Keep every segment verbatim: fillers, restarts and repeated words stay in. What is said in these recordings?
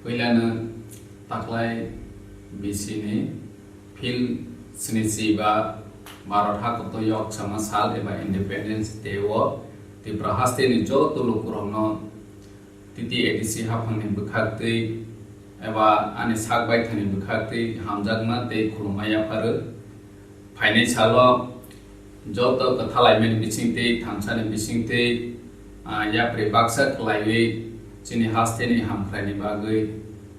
Puilano taklai bisini phil snichi ba Bharat hakoto yoksama sal eba Independence Day o Tripura hasteni joto lukurokno T T A D C haphangni bwkhaktwi eba ani sak baithani bwkhaktwi hamjakma tei khulumma yapharo. Phainai salo joto kwthalaimani bisingtwi, thansani bisingtwi, ah, yapri baksa khlaiwi chini hasteni hamkraini bagwi,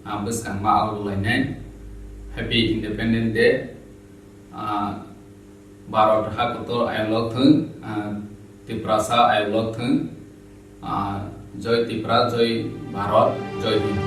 ah, bwskangma algolainai. Happy Independence Day. Ah, Bharat hakotor ayolok thung, ah, Tiprasa ayolok thung. Ah, Joy Tripura, Joy Bharat, Joy Hind.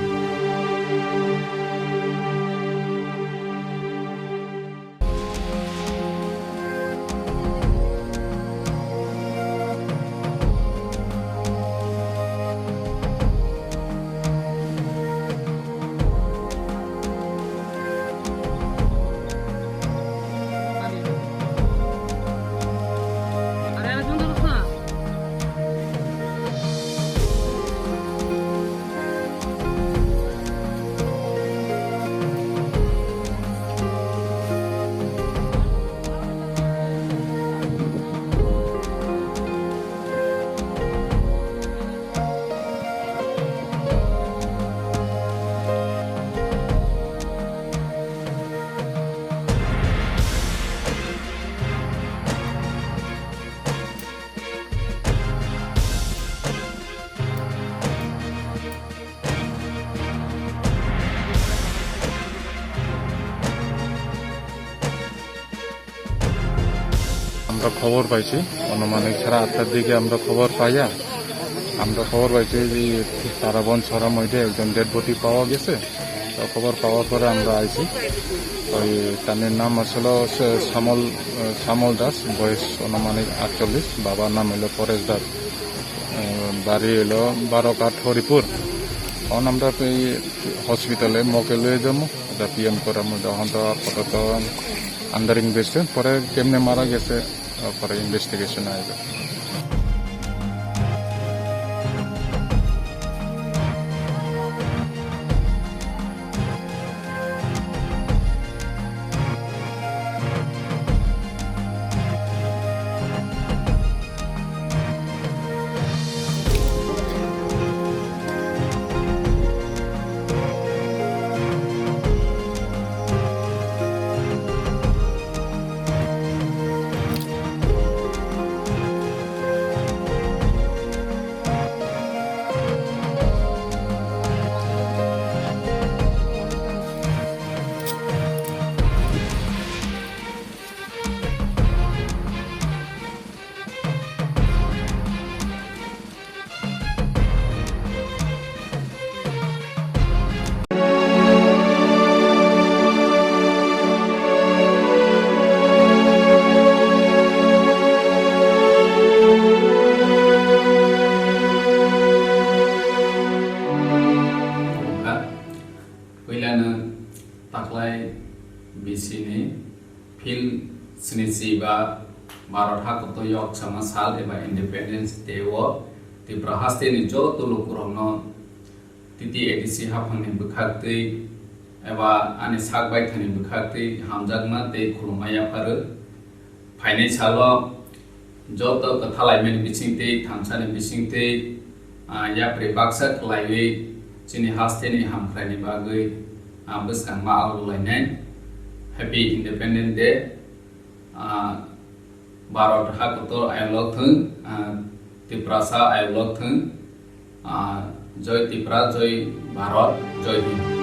আমরা খবর পাইছি, আনুমানিক সাড়ে আটটার দিকে আমরা খবর পাইয়া, আমরা খবর পাইছি যে তারাবন ছড়া মধ্যে একজন ডেড বডি পাওয়া গেছে। তো খবর পাওয়ার পরে আমরা আইছি। ওই তার নাম আসলে হচ্ছে শ্যামল, আহ, শ্যামল দাস, বয়স আনুমানিক আটচল্লিশ, বাবার নাম হলো পরেশ দাস। আহ, বাড়ি হলো বারোঘাট হরিপুর। এখন আমরা এই হসপিটালে মকে লয়ে যাবো, এটা পিএম করার মধ্যে এখন তো আপাতত আন্ডার ইনভেস্টিগেশন, পরে কেমনে মারা গেছে, পরে ইনভেস্টিগেশন আসবে। Puilano taklai bisini phil snichi ba Bharat hakoto yoksama sal eba Independence Day o Tripura hasteni joto lukurokno T T A D C haphangni bwkhaktwi eba ani sak baithani bwkhaktwi hamjakma tei khulumma yapharo. Phainai salo joto kwthalaimani bisingtwi, thansani bisingtwi, ah, yapri baksa khlaiwi chini hasteni hamkraini bagwi, ah, bwskangma algolainai. Happy Independence Day. Ah, Bharat hakotor ayolok thung, ah, Tiprasa ayolok thung, ah, Joy Tripura, Joy Bharat, Joy Hind.